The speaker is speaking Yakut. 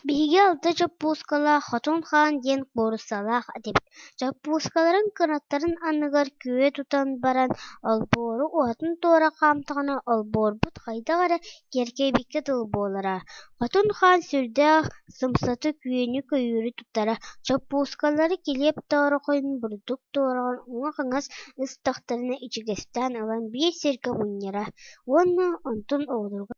Биһиги алта чоппуускалаах Хотун Хаан диэн кууруссалаах этибит, чоппуускаларын кынаттарын анныгар күө тутан баран олбуору уһатын-туора хаамтаҕына олбуорбут хайдах эрэ киэркэйбиккэ дылы буолара. Хотун Хаан сүрдээх сымсатык үөнү-көйүүрү туттара, чоппуускалары килиэп тоорохойун, бурдук туораҕын уҥа-хаҥас ыстахтарына ичигэстээн ылан биир сиргэ мунньара уонна онтун оҕолоругар